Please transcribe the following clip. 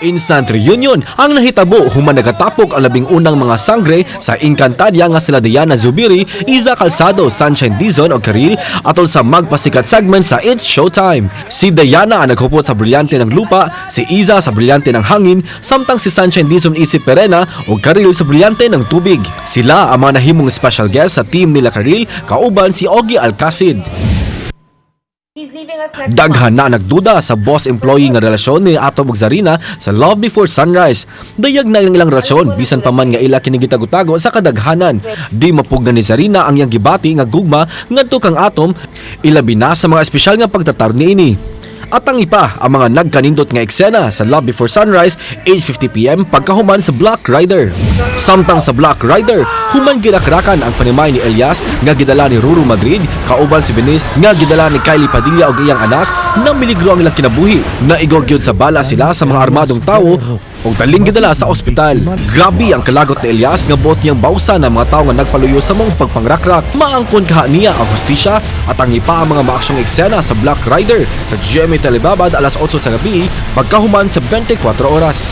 Instant reunion ang nahitabo human nagatapok ang 11 mga sangre sa Encantadia nga sila Diana Zubiri, Iza Calzado, Sunshine Dizon o Karylle atol sa Magpasikat segment sa It's Showtime. Si Diana ang naghupot sa brilyante ng lupa, si Iza sa brilyante ng hangin, samtang si Sunshine Dizon isip Perena o Karylle sa brilyante ng tubig. Sila ang mga nahimong special guest sa team nila Karylle kauban si Ogie Alcasid. He's leaving us next Daghan na nagduda sa boss-employee nga relasyon ni Atom ug Zarina sa Love Before Sunrise. Dayag na ang ilang relasyon bisan pa man nga ila kini gitago-tago sa kadaghanan. Di mapugnan ni Zarina ang iyang gibati nga gugma ngadto kang Atom, ilabi na sa mga espesyal nga pagtatar niini. At ang ipa ang mga nagkanindot nga eksena sa Love Before Sunrise, 8:50 p.m. pagkahuman sa Black Rider. Samtang sa Black Rider, human girakrakan ang panimay ni Elias nga gidala ni Ruru Madrid kauban si Venice nga gidala ni Kylie Padilla og iyang anak, namiligro ang ilang kinabuhi. Naigog gyud sa bala sila sa mga armadong tawo ug daling gidala sa ospital. Grabe ang kalagot ni Elias nga buot niyang bawsan ang mga tawo nga nagpaluyo sa maong pagpangrakrak. Maangkon kaha niya ang hustisya at ang ipa ang mga maaksyong eksena sa Black Rider sa GMA Telebabad, alas 8 sa gabi pagkahuman sa 24 Oras.